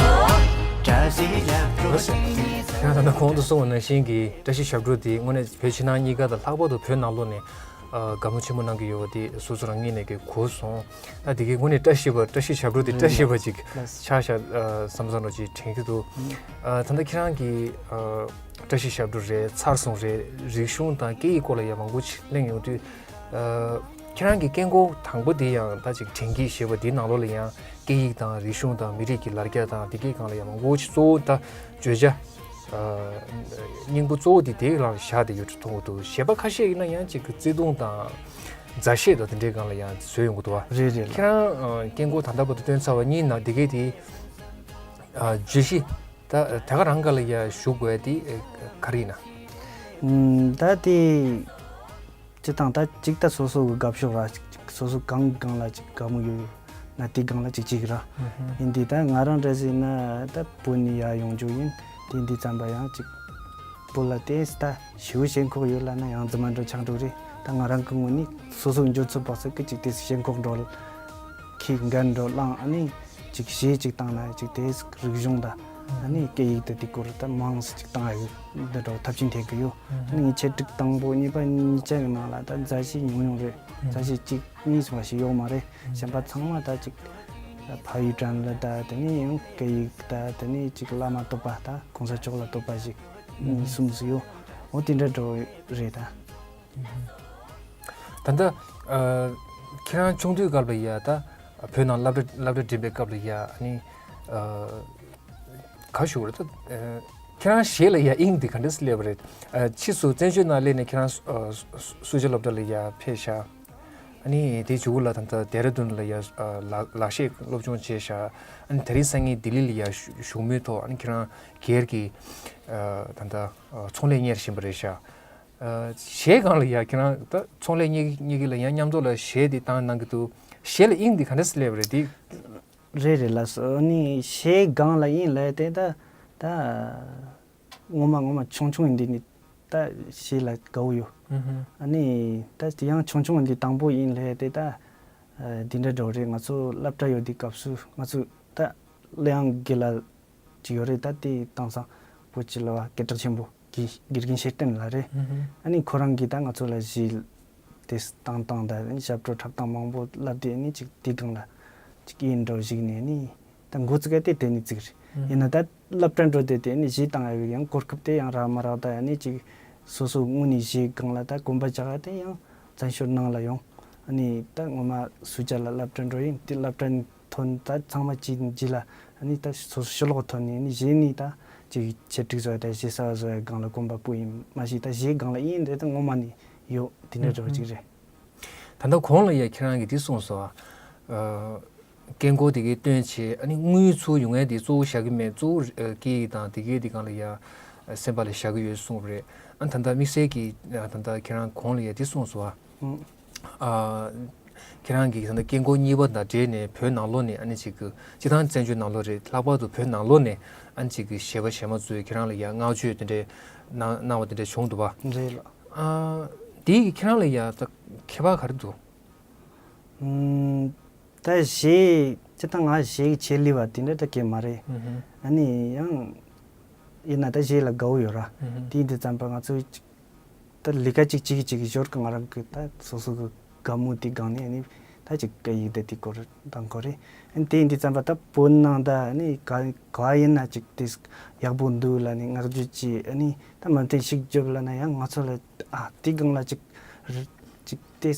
བཀྲ་ཤིས་ཞབས་བྲོ་བཅུ་གཉིས་གསུམ། ཡང་ད་ལྟ་གོང་དུ་གསུངས་པ་ནང་བཞིན་གྱི་བཀྲ་ཤིས་ཞབས་བྲོ་དེ་དངོས་གནས་བོད་ཕྱི་ནང་གཉིས་ཀ་དང་ལྷག་པར་དུ་བོད་ནང་ལོགས་ནས་ཨ། དགའ་མོ་ཆེན་པོ་གནང་གི་ཡོད་པ་དེ་སོ་སོ་རང་ཉིད་ནས་ཀྱི་གོ་སོང་། ད་དེ་གའི་ངོས་ནས་བཀྲ་ཤིས་པ་བཀྲ་ཤིས་ཞབས་བྲོ་དེ་བཀྲ་ཤིས་པ་ཅིག་ཆགས་ཤག་བསམ་བསམ་རོགས་ཅིག་དྲན་གྱི་འདུག་ཨ། ད་ལྟ་ཁྱེད་རང་གིས་ཨ། བཀྲ་ཤིས་ཞབས་བྲོ་རེད་ཚར་སོང་རེད་རིག་གཞུང་དང་སྐད་ཡིག་སྐོར་ལ་ཡང་མང་པོ་ཅིག་གླེང་ཡོང་དུས། ཨ། ཁྱེད་རང་གི་སྐད་འགོ་དང་པོ་དེ་ཡང་ད་ཅིག་དྲན་གྱིས་ཞེས་པ་དེའི་ནང་ལོགས་ལ་ཡང་སྐད་ཡིག་དང་རིག་གཞུང་དང་མི་རིགས་ཀྱི་ལ་རྒྱ་དང་དེ་གའི་སྒང་ལ་ཡང་མང་པོ་ཅིག་གཙོ་བོ་ད་བརྗོད་བྱ། ཨ། སྙིང་པོ་གཙོ་བོ་དེ་དེའི་ནང་བཞག་བསྡད་ཡོད་པའི་མཐོང་གི་འདུག་གཞས་པ་ཁ་ཤས་ཡིན་ན་ཡང་ཅིག་གི་བརྩེ་དུང་དང་མཛའ་བཤེས་དང་དེ་འདྲའི་སྒང་ལ་ཡང་བཟོས་ཡོང་གི་འདུག་བ། རེད་རེད་ལགས། ཁྱེད་རང་ཨ། སྐད་འགོ་ད་ལྟ་བར་དུ་བཏོན་ཚར་བ་གཉིས་ནང་དེ་གའི་དེ་ཨ། བརྗོད་གཞི་ད་དེ་ག་རང་སྒང་ལ་ཡང་ཞུགས་དགོས་དེ་ག་རེ་ཡིན་ན། ཨུམ། ད་དེ། སྤྱིར་བཏང་ད་ཅིག་ད་སོ་སོ་གི་དགའ་ཕྱོགས་ར་ཅིག་སོ་སོ་གང་གང་ལ་ཅིག་དགའ་མོ་ཡོད་ན་དེ་སྒང་ལ་ཅིག་ཅིག་ར། ཡིན་དུས་ད་ང་རང་འདྲ་ཟིག་ན་ད་བོད་ནས་ཡར་ཡོང་རྒྱུ་ཡིན། དེ་འདི་ཙམ་པ་ཡང་ཅིག་བོད་ལ་དེ་ད་ཞེ་པོ་ཞེན་ཁོག་ཡོད་ལབ་ན་ཡང་རྫུན་མ་འདྲ་ཆགས་འགྲོ་རེད། ད་ང་རང་གི་ངོས་ནས་སོ་སོ་འབྱོར་ཚོད་དཔག་ཚད་ཀྱི་ཅིག་དེ་ཞེན་ཁོག་འགྲོ་ཁྱི་འགན་འགྲོ་བླངས་ཨ་ནི་ཅིག་གཞས་ཅིག་བཏང་ན་ཅིག་དེ་རིག་གཞུང་ད་ཨ་ནི་སྐད་ཡིག་ད་དེ་སྐོར་ད་མང་སུ་ཅིག་བཏང་ཡ་ཡོད་འདི་འདྲ་ཐབས་ཤེས་འཐེན་གི་ཡོད། ཨ་ནི་ངས་ཆེད་སྒྲིག་དང་པོ་གཉིས་པ་གཉིས་ཆ་གི་ནང་ལ་ད་མཛའ་བཤེས་ཉུང་ཉུང་རེད། མཛའ་བཤེས་གཅིག་གཉིས་སོང་བ་ཞིག་ཡོད་མ་རེད། གཞན་པ་ཚང་མ་ད་ཅིག་ཕ་ཡུལ་དྲན་ལ་ད་དེ་ནས་ཡང་སྐད་ཡིག་ད་དེ་ནས་ཅིག་བླ་མ་བསྟོད་པ་ད་གོང་ས་མཆོག་ལ་བསྟོད་པ་ཞིག་གཉིས་གསུམ་ཞིག་ཡོད། འོ་དེ་འདྲ་འགྲོ་རེད་ད། ད་ལྟ་ཨ། ཁྱེད་རང་ཆུང་དུས་སྐབས་ལ་ཡ་ད་བོད་ནང་སློབ་གྲྭ་སློབ་གྲྭ་འགྲིམ་པའི་སྐབས་ལ་ཡ་ཨ་ནི་ཨ། ག་ཞུ་དགོས་རེད་ད། ཨ། ཁྱེད་རང་གཞས་ལ་ཡ་དབྱིངས་འདི་ག་འདྲ་སེ་སླེབས་པ་རེད། ཨ། ཕྱིས་སུ་བཙན་བྱོལ་ནང་སླེབས་ནས་ཁྱེད་རང་ཨ། སུ་ཇཱ་སློབ་གྲྭ་ལ་ཡ་ཕེབས་ཤག་ཨ་ནི་དེའི་མཇུག་ལ་ད་ལྟ་ལྡེ་ར་ལྡུན་ལ་ཡ་ཨ། ལག་ལག་ཤེས་སློབ་སྦྱོང་བྱས་ཤག་ཨ་ནི་དེ་རིང་སང་ཉིན་ལྡི་ལི་ལ་ཡ་བཞུགས་བཞུགས་མུས་ཐོག་ཨ་ནི་ཁྱེད་རང་སྒེར་གྱི་ཨ། ད་ལྟ་ཨ། ཚོང་ལས་གཉེར་བཞིན་པ་རེད་ཤག་ཨ། གཞས་སྒང་ལ་ཡ་ཁྱེད་རང་ད་ཚོང་ལས་གཉེར་གཉེར་གི་ལ་ཡ་མཉམ་དུ་ལ་གཞས་དེ་བཏང་གནང་གི་འདུག་གཞས་ལ་དབྱིངས་འདི་ག་འདྲ་སེ་སླེབས་པ་རེད་དེ། རེད་རེད་ལགས་སོ། ཨ་ནི་གཞས་སྒང་ལ་དབྱིངས་ལབ་དེ་ད་ད་ངོ་མ་ངོ་མ་ཆུང་ཆུང་ཡིན་དུས་ནས་ད་གཞས་ལ་དགའ་བོ་ཡོད། ཨ་ནི་ད་ཡང་ཆུང་ཆུང་ཡིན་དུས་དང་པོ་དབྱིངས་ལབ་དེ་ད་འདི་འདྲ་འདྲ་བོ་རེད། ང་ཚོ་སློབ་གྲྭ་ཡོད་དུས་སྐབས་སུ་ང་ཚོ་ད་གླུ་དབྱངས་དགེ་ལ། ཅིག་ཡོད་རེད། ད་དེ་དེང་སང་བོད་ཀྱི་ལ་བ་སྐད་གྲགས་ཆེན་པོ་དགེ་དགེ་རྒན་ཤེར་བསྟན་ལགས་རེད། ཨ་ནི་ཁོ་རང་གིས་ད་ང་ཚོ་ལ་གཞས་དེ་བཏང་བཏང་ད་ཨ་ནི་ཞབས་བྲོ་འཁྲབ་སྟངས་མང་པོ་བསླབས་དུས་ཨ་ནི་ཅིག་དེ་སྒང་ལ་ཅིག་ཡིན་འགྲོ་ཞིག་ནས་ཨ་ནི་ད་འགོ་བཙུགས་ཡ་དེ་དེ་ནས་བཙུགས་རེད། ཡིན་ན་ད་སློབ་གྲྭ་འགྲོ་དུས་དེ་ཨ་ནི་གཞས་བཏང་ཡ་གི་ཡང་གོ་སྐབས་དེ་ཡང་རག་མ་རག་ད་ཨ་ནི་ཅིག་སོ་སོ་དངོས་གནས་གཞས་སྒང་ལ་ད་གོམ་པ་རྒྱག་ཡ་དེ་ཡང་བཙན་བྱོལ་ནང་ལ་ཡོང་ཨ་ནི་ད་ངོ་མ་སུ་ཇཱ་ལ་སློབ་གྲྭ་འགྲོ་ཡིན་དེ་སློབ་གྲྭ་ཐོན་ད་ཚང་མ་བྱས་རྗེས་ལ་ཨ་ནི་ད་སོ་སོ་ཕྱི་ལོགས་ཐོན་ནས་ཨ་ནི་གཞས་ནས་ད་ཅིག་ཆེད་སྒྲིག་བཟོ་ཡ་ད་གཞས་གསར་བ་བཟོ་ཡ་སྒང་ལ་གོམ་པ་སྤོས་ཡིན་མ་གཞི་ད་གཞས་སྒང་ལ་ཡིན་དེ་ད་ངོ་མ་ནས་ཡོད་དེ་འདྲ་འདྲ་བོ་ཅིག་རེད། ད་ལྟ་གོང་ལ་ཡ་ཁྱེད་རང་གིས་འདི་གསུངས་སོང་ཨ། སྐད་འགོག་དེ་གའི་སྟོན་བྱས་ཨ་ནི་དངུལ་ཚུར་ཡོང་ཡ་དེ་གཙོ་བོ་བཞག་གི་མེད། གཙོ་བོ་སྐད་ཡིག་དང་དེ་གའི་དེ་སྒང་ལ་ཡ་སེམས་པ་ལ་བཞག་གི་ཡོད་གསུངས་པ་རེད། ཨ་ད་ལྟ་དམིགས་བསལ་གྱིས་ད་ལྟ་ཁྱེད་རང་གོང་ལ་ཡ་འདི་གསུངས་སོང་ཨ། ཨ། ཁྱེད་རང་གིས་ད་ལྟ་སྐད་འགོག་གཉིས་པ་དང་འབྲེལ་ནས་བོད་ནང་ལོགས་ནས་ཨ་ནི་ཅིག་གི་སྤྱི་བཏང་བཙན་བྱོལ་ནང་ལོགས་རེད། ལྷག་པར་དུ་བོད་ནང་ལོགས་ནས་ཨ་ནི་ཅིག་གི་གཞས་པ་གཞས་མ་ཚོས་ཁྱེད་རང་ལ་ཡ་བསྔགས་བརྗོད་དེ་འདྲའི་གནང་གནང་བ་དེ་འདྲ་བྱུང་འདུག་པ། རེད་ལགས། ཨ། དེ་ཡིས་ཁྱེད་རང་ལ་ཡ་ད་ཁྱད་པར་ག་རེ་འདུག་ཨུམ། ད་གཞས་སྤྱི་བཏང་ང་གཞས་ཀྱི་ཆེད་ལས་པ་དེ་འདྲ་ད་གས་མ་རེད། ཨ་ནི་ཡང་ཡིན་ན་ད་གཞས་ལ་དགའ་བོ་ཡོད་ར། དེ་ཡིན་དུས་ཙམ་པ་ང་ཚོ་ད་ལས་ཀ་གཅིག་གཅིག་གིས་གཅིག་གིས་ཞོར་གི་ང་རང་གི་ད་སོ་སོ་གི་དགའ་མོ་དེ་སྒང་ནས་ཨ་ནི་ད་ཅིག་སྐད་ཡིག་དེ་དེ་སྐོར་དང་སྐོར་རེད། ཨ་ནི་དེ་ཡིན་དུས་ཙམ་པ་ད་བོད་ནང་ད་ཨ་ནི་ག་ག་ཡིན་ན་ཅིག་དེ་ཡག་པོ་འདུག་ལབ་ནས་བསྔགས་བརྗོད་ཅིག་ཨ་ནི་ད་མ་མཐུན་ཞིག་བརྗོད་ལབ་ན་ཡང་ང་ཚོ་ལ་ཨ་དེ་སྒང་ལ་ཅིག་ཅིག་དེ་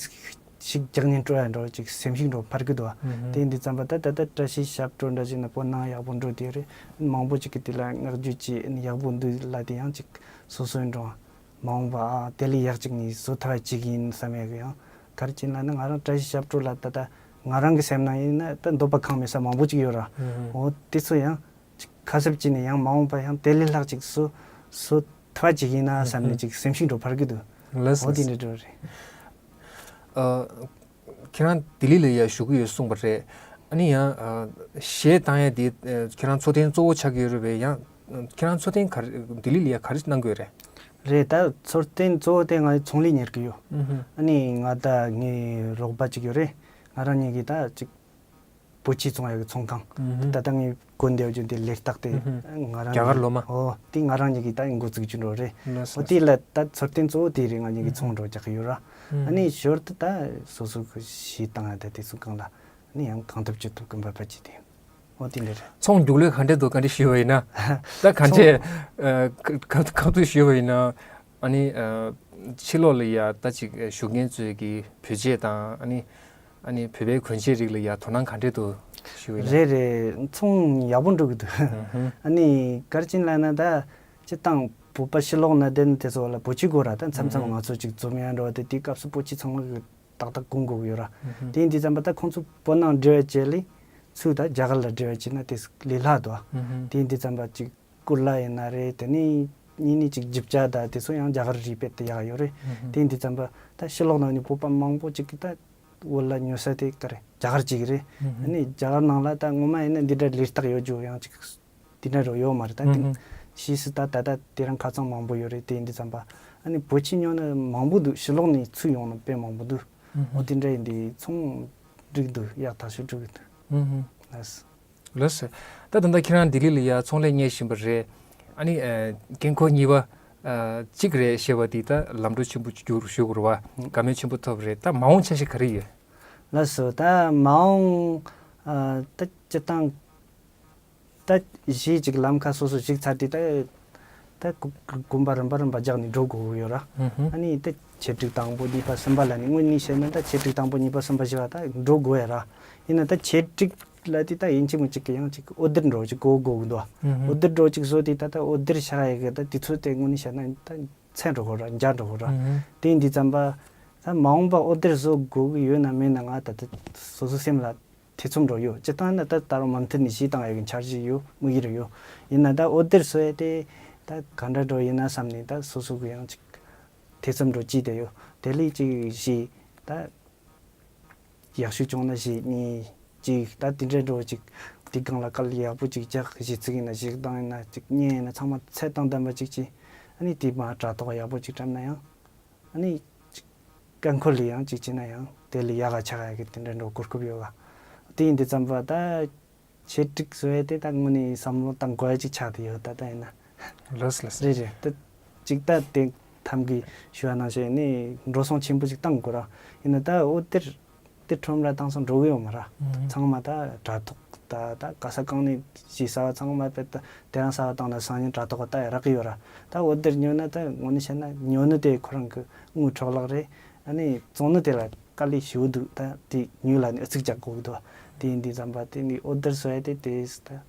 ཞིག་རྒྱག་སྙིང་བྲོ་ཡ་འགྲོ་ཅིག་སེམས་ཤུགས་འགྲོ་འཕར་གི་འདུག་བ། དེ་ཡིན་དུས་ཙམ་པ་ད་ད་ལྟ་བཀྲ་ཤིས་ཞབས་བྲོ་འདྲ་ཞིག་ན་བོད་ནང་ཡག་པོ་འགྲོ་དེ་རེད། མང་པོ་ཅིག་གིས་དེ་ལ་བསྔགས་བརྗོད་ཅིག་ཨ་ནི་ཡག་པོ་འདུག་ལབ་དེ་ཡང་ཅིག་སོ་སོའི་འགྲོ་མ་འོངས་པ་ཨ་དེ་ལས་ཡག་ཅིག་ནས་བཟོ་ཐུབ་པ་ཅིག་ཡིན་བསམ་ཡག་གི་ཡང་ག་རེ་བྱས་ན་ནི་ང་རང་བཀྲ་ཤིས་ཞབས་བྲོ་ལ་ད་ལྟ་ང་རང་གི་སེམས་ནང་ཡིན་ན་ད་འདོད་པ་ཁེངས་མེད་ས་མང་པོ་ཅིག་ཡོད་ར། འོ་དེ་ཚོ་ཡང་ཅིག་ཁ་གསབ་བྱས་ནས་ཡང་མ་འོངས་པ་ཡང་དེ་ལས་ལྷག་ཅིག་བཟོ་བཟོ་ཐུབ་པ་ཅིག་ཡིན་ན་བསམ་ནས་ཅིག་སེམས་ཤུགས་འགྲོ་འཕར་གི་འདུག་ལགས་འོ་དེ་འདྲ་འགྲོ་རེད། ཨ། ཁྱེད་རང་ལྡི་ལི་ལ་ཡ་བཞུགས་ཀྱི་ཡོད་གསུངས་པ་རེད། ཨ་ནི་ཡང་ཨ་གཞས་བཏང་ཡ་དེ་ཨ་ཁྱེད་རང་འཚོ་རྟེན་གཙོ་བོ་ཆགས་ཀྱི་ཡོད་རེད་པས། ཡང་ཁྱེད་རང་འཚོ་རྟེན་ག་རེ་ལྡི་ལི་ལ་ཡ་ག་རེ་གནང་གི་ཡོད་རེད། རེད། ད་འཚོ་རྟེན་གཙོ་བོ་དེ་ང་ཚོང་ལས་གཉེར་གྱི་ཡོད། ཨ་ནི་ང་ད་ངའི་རོགས་པ་གཅིག་ཡོད་རེད། ང་རང་གཉིས་ཀྱིས་ད་ཅིག་པོ་ཆས་བཙོང་ཡ་གི་ཚོང་ཁང་། ད་ལྟ་ངས་གོ་བདེ་བ་བརྗོད་དེ་ལས་རྟགས་དེ་ང་རང་རྒྱ་གར་ལོ་མ། ཨོ་དེ་ང་རང་གཉིས་ཀྱིས་ད་འགོ་བཙུགས་ཀྱི་འགྲོ་རེད། ལགས་སོ། ཨོ་དེ་ལ་ད་འཚོ་རྟེན་གཙོ་བོ་དེ་རེད། ང་གཉིས་ཀྱིས་ཚོང་འགྲོ་རྒྱག་གི་ཡོད་ར། ཨ་ནི་ཞོར་དུ་ད་སོ་སོ་གི་གཞས་བཏང་ཡ་ད་དེ་ཚོ་སྒང་ལ་ཨ་ནི་ཡང་གང་ཐུབ་ཅི་ཐུབ་གི་འབད་པ་བྱས་ཏེ་ཨོ་དེ་འདྲ་རེད། ཚོང་རྒྱུགས་ལོས་ག་འདྲས་འདུག་ག་འདྲས་ཞུས་པ་ཡིན་ན། ད་ག་འདྲས་ཚོང་ཨ་ཁ་ཁ་ཐུག་ཞུས་པ་ཡིན་ན། ཨ་ནི་ཨ་ཕྱི་ལོགས་ལ་ཡ་ད་ཅིག་བཞུགས་མཁན་ཚོས་ཀྱི་བོད་ཆས་དང་ཨ་ནི་ཨ་ནི་བོད་པའི་གོན་ཆས་རིགས་ལ་ཡ་དོ་སྣང་ག་འདྲས་འདུག་ཞུ་ཡིན་ན། རེད་རེད། ཚོང་ཡག་པོ་འགྲོ་གི་འདུག་ཨ་ནི་ག་རེ་བྱས་ལབ་ན་ད་སྤྱིར་བཏང་བོད་པ་ཕྱི་ལོགས་ན་བསྡད་ན་དེ་ཚོ་ལ་པོ་ཆས་དགོས་ར། ད་མཚམས་མཚམས་ང་ཚོ་ཅིག་འཛོམས་ཡ་འགྲོ་བ་དེ་དེའི་སྐབས་སུ་པོ་ཆས་ཚང་མ་གི་ཏག་ཏག་གོན་དགོས་ཀྱི་ཡོད་ར། དེ་ཡིན་དུས་ཙམ་པ་ད་ཁོང་ཚོ་བོད་ནང་འབྲེལ་བ་བྱས་ལས་ཚུར་ད་རྒྱ་གར་ལ་འབྲེལ་བ་བྱས་ན་དེ་ལས་སླ་འདུག་དེ་ཡིན་དུས་ཙམ་པ་ཅིག་སྐུ་ལ་ཡིན་ན་རེད། དེ་ནས་གཉིས་ནས་ཅིག་རྒྱུ་ཆ་ད་དེ་ཚོ་ཡང་རྒྱ་གར་རིགས་དཔེ་དེ་ཡག་ཡོད་རེད། དེ་ཡིན་དུས་ཙམ་པ་ད་ཕྱི་ལོགས་ནང་ནས་བོད་པ་མང་པོ་ཅིག་གིས་ད་བོད་ལ་ཉོ་ས་དེ་ག་རེ་རྒྱ་གར་ཅིག་རེད། ཨ་ནི་རྒྱ་གར་ནང་ལ་ད་ངོ་མ་ཡིན་ན་འདི་འདྲ་ལས་རྟགས་ཡོད་རྒྱུ་ཡང་ཅིག་འདི་འདྲ་རུ་ཡོད་མ་རེད། ད་དེ་ཕྱིས་སུ་ད་ད་ད་དེ་རིང་ཁ་ཚང་མང་པོ་ཡོད་རེད། དེ་ཡིན་དུས་ཙམ་པ་ཨ་ནི་བོད་ཆས་ཉོ་ནི་མང་པོ་འདུག་ཕྱི་ལོགས་ནས་ཚུར་ཡོང་ནི་དཔེ་མང་པོ་འདུག་འོ་དེ་འདྲ་ཡིན་དུས་ཚོང་འགྲིག་འདུག་ཡག་ཐག་ཆོད་འགྲིག་གི་འདུག་ལགས། ལགས་སོ། ད་ད་ལྟ་ཁྱེད་རང་ལྡི་ལི་ལ་ཡ་ཚོང་ལས་གཉེར་བཞིན་པ་རེད། ཨ་ནི་ཨ་དཀྱིལ་འཁོར་གཉིས་པ་ཨ་གཅིག་རེད་ཞེས་པ་འདི་ད་ལམ་འགྲོ་ཆེན་པོ་བསྒྱུར་ཞུ་དགོས་རེད་བ། དགའ་མོས་ཆེན་པོ་ཐོབ་རེད། ད་མ་འོངས་འཆར་གཞི་ག་རེ་ཡོད། ལགས་སོ། ད་མ་འོངས་ཨ་ད་སྤྱིར་བཏང་ད་གཞས་ཅིག་ལམ་ཁ་སོ་སོ་ཞུགས་ཚར་དུས་ད་ད་གོམ་པ་རིམ་པ་རིམ་པ་རྒྱག་ནས་འགྲོ་དགོས་ཀྱི་ཡོད་ར། ཨ་ནི་ད་ཆེད་སྒྲིག་དང་པོ་གཉིས་པ་གསུམ་པ་ལ་ནི་དངོས་གནས་བཤད་ན་ད་ཆེད་སྒྲིག་དང་པོ་གཉིས་པ་གསུམ་པ་བཞི་པ་ད་འགྲོ་དགོས་ཡ་ར། ཡིན་ན་ད་ཆེད་སྒྲིག་ལ་དེ་ད་ཡིན་གཅིག་མིན་གཅིག་གི་ཡང་ཅིག་འོར་ཌར་འགྲོ་ཅིག་གོ་དགོས་ཀྱི་འདུག་འོར་ཌར་འགྲོ་ཅིག་བཟོ་དུས་ད་ད་འོར་ཌར་བཞག་ཡ་གི་ད་དུས་ཚོད་དེ་དངོས་གནས་བཤད་ན་ད་ཚད་འགྲོ་གོ་ར་འཇགས་འགྲོ་གོ་ར། དེ་ཡིན་དུས་ཙམ་པ་ད་མ་འོངས་པ་འོར་ཌར་བཟོ་དགོས་ཀྱི་ཡོད་ན་མེད་ན་ང་ད་ད་སོ་སོ་སེམས་ལ་ཐེ་ཚོམ་འགྲོ་ཡོད། སྤྱིར་བཏང་ན་ད་ད་རུང་མུ་མཐུད་ནས་གཞས་བཏང་ཡ་གི་འཆར་གཞི་ཡོད། དམིགས་ཡུལ་ཡོད། ཡིན་ན་ད་འོར་ཌར་བཟོ་ཡ་དེ་ད་ག་འདྲ་འགྲོ་ཡིན་ན་བསམ་ནས་ད་སོ་སོ་གི་ཡང་ཅིག་ཐེ་ཚོམ་འགྲོ་ཅི་དེ་ཡོད། དེ་ལས་ཅིག་གཞས་ད་ཡག་ཤོས་བྱུང་ན་གཞས་གཉིས་གཅིག་ད་དེ་འདྲའི་འགྲོ་ཅིག་དེ་སྒང་ལ་དཀའ་ལས་ཡག་པོ་ཅིག་རྒྱག་གཞས་ཚིག་ཡིན་ན་གཞས་གདངས་ཡིན་ན་ཅིག་བརྙན་ཡིན་ན་ཚང་མ་ཚད་དང་ལྡན་པ་ཅིག་ཅིག་ཨ་ནི་དེ་མ་དྲ་ཐོག་ཡག་པོ་ཅིག་བཀྲམ་ན་ཡང་ཨ་ནི་ཅིག་དཀའ་འཁོར་ལས་ཡང་ཅིག་བྱས་ན་ཡང་དེ་ལས་ཡག་ག་ཆགས་ཡག་གི་དེ་འདྲ་འགྲོ་གོ་སྐབས་ཡོད་ག་དེ་ཡིན་དུས་ཙམ་པ་ད་ ཆེད་སྒྲིག་བཟོ་ཡས་དེ་ད་དངོས་གནས་བསམ་བློ་བཏང་དགོས་ཡ་ཅིག་ཆགས་བསྡད་ཡོད་ད་ད་ཡིན་ན། ལགས་ལགས། རེད་རེད། ད་ཅིག་ད་དེ་ཐམ་གི་ཞུ་བ་ནང་བཞིན་ནི་འགྲོ་སོང་ཆེན་པོ་ཅིག་བཏང་དགོས་ར། ཡིན་ན་ད་འོ་དེར་དེ་ཁྲོམ་ར་བཏང་སོང་འགྲོ་གི་ཡོད་མ་ར། ཚང་མ་ད་དྲ་ཐོག་ད་ད་ག་ས་གང་ནས་ཞིག་ཟ་བ་ཚང་མ་དཔེ་ད་དེ་རང་ཟ་བ་བཏང་ན་སང་ཉིན་དྲ་ཐོག་ད་ཡ་རག་གི་ཡོད་ར། ད་འོ་དེར་ཉོ་ན་ད་དངོས་གནས་བཤད་ན་ཉོ་ནི་དེ་ཁོ་རང་གི་དངུལ་འཕྲོ་བརླག་རེད། ཨ་ནི་བཙོང་ནི་དེ་ལ་དཀའ་ལས་ཞེ་པོ་འདུག་ད་དེ་ཉོས་ལ་ནི་ཨུ་ཚུགས་རྒྱག་དགོས་ཀྱི་འདུག་དེ་ཡིན་དུས་ཙམ་པ་དེ་ནི་འོ་དེར་བཟོ་ཡ་དེ་དེ་ད་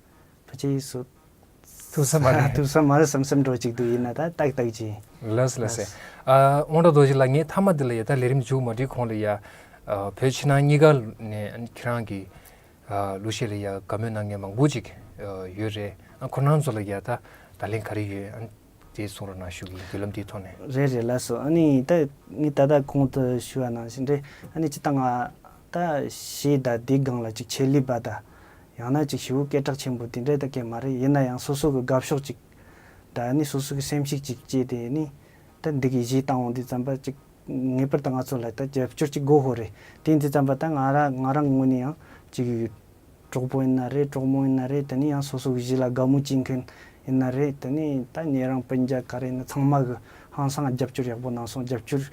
ཕལ་ཆེར་སུ་ཐུབ་ས་མ་རེད། ཐུབ་ས་མ་རེད་བསམ་བསམ་འགྲོ་གཅིག་འདུག་ཡིན་ན་ད་ཏག་ཏག་ཅིག་ལགས་སོ་ལགས་སོ། ཨ་དབང་གྲགས་རྡོ་རྗེ་ལགས། ངས་མཐའ་མ་འདི་ལ་ཡ་ད་ལས་རིམ་མཇུག་མ་སྒྲིལ་གོང་ལ་ཡ། ཨ་བོད་ཕྱི་ནང་གཉིས་ཀ་ནས་ཁྱེད་རང་གི་ཨ་གླུ་གཞས་ལ་ཡ་དགའ་མོས་གནང་མཁན་མང་པོ་ཅིག་ཨ་ཡོད་རེད། ཨ་ཁོ་རང་ཚོ་ལ་ཡ་ད་བརྡ་ལན་ག་རེ་ཡོད། ཨ་དེ་གསུང་རོགས་གནང་ཞུ་གི་ཡིན། མདུན་ལམ་དེའི་ཐོག་ནས། རེད་རེད་ལགས་སོ། ཨ་ནི་ད་ངས་ད་ལྟ་གོང་དུ་ཞུ་བ་ནང་བཞིན་རེད། ཨ་ནི་སྤྱིར་བཏང་ང་ད་གཞས་ད་དེའི་སྒང་ལ་ཅིག་ཆེད་ལས་པ་ད་ཡང་ན་ཅིག་ཞེ་པོ་སྐད་གྲགས་ཆེན་པོ་དེ་འདྲ་ད་གས་མ་རེད། ཡིན་ན་ཡང་སོ་སོ་གི་དགའ་ཕྱོགས་ཅིག་ད་ནི་སོ་སོ་གི་སེམས་ཤུགས་ཅིག་བསྐྱེད་དེ་ནི་ད་འདི་གི་གཞས་བཏང་འོང་དུས་ཙམ་པ་ཅིག་ངེས་པར་དུ་ང་ཚོ་ལ་ད་རྒྱབ་སྐྱོར་ཅིག་དགོས་ཧོ་རེད། དེ་ཡིན་དུས་ཙམ་པ་ད་ང་ར་ང་རང་ངོས་ནས་ཡང་ཅིག་གྲོགས་པོ་ཡིན་ན་རེད། གྲོགས་མོ་ཡིན་ན་རེད། དེ་ནི་ཡང་སོ་སོ་གི་གཞས་ལ་དགའ་མོས་བྱེད་མཁན་ཡིན་ན་རེད། དེ་ནི་ད་ཉེ་རང་སྤུན་ཀྱག་ག་རེ་ཡིན་ན་ཚང་མ་གི་ཧང་སང་རྒྱབ་སྐྱོར་ཡག་པོ་གནང་སོང་། རྒྱབ་སྐྱོར་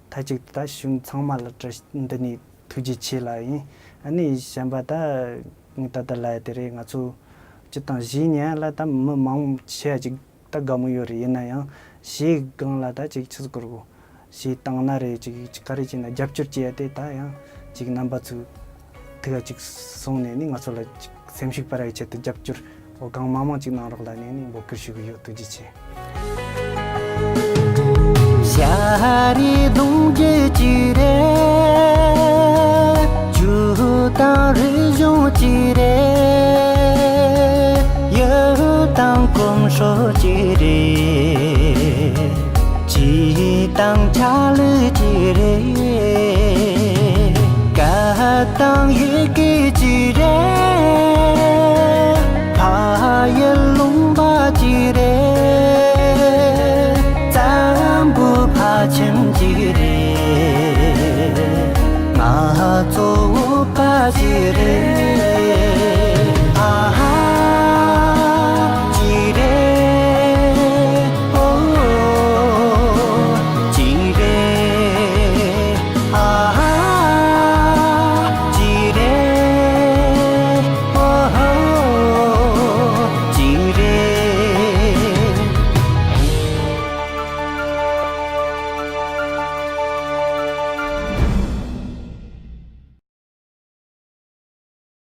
མཐའ་གཅིག་ཏུ་ད་ཞུ་ཚང་མ་ལ་བཀྲ་འདི་ནས་ཐུགས་རྗེ་ཆེ་ལ་ཡིན། ཨ་ནི་གཞན་པ་ད་ངས་ད་ལྟ་ལ་ཡ་དེ་རེད། ང་ཚོ་སྤྱིར་བཏང་གཞས་ཉན་ལ་ད་མི་མང་ཆེ་བ་ཅིག་ད་དགའ་མོས་ཡོད་རེད། ཡིན་ན་ཡང་གཞས་སྒང་ལ་ད་ཅིག་ཆི་ཟིག་དགོས་རེད་གོ། གཞས་བཏང་ན་རེད། ཅིག་ཅིག་ག་རེ་བྱས་ན་རྒྱབ་སྐྱོར་བྱེད་ཡ་དེ་ད་ཡང་ཅིག་རྣམ་པ་ཚོའི་ཐུགས་ལ་ཅིག་སོང་ནས་ནི་ང་ཚོ་ལ་ཅིག་སེམས་ཤུགས་སྤར་ཡ་ཆེད་དུ་རྒྱབ་སྐྱོར་འོ་གང་མང་མང་ཅིག་གནང་རོགས་ལ་ནས་ནི་འབོད་སྐུལ་ཞུ་གི་ཡོད། ཐུགས་རྗེ་ཆེ། ཤ་རི་གདུང་རྒྱུད་ཅིག་རེད། ཇུ་དང་རི་གཞུང་ཅིག་རེད། ཡུལ་དང་གོམས་སྲོལ་ཅིག་རེད། ཇི་དང་ཆ་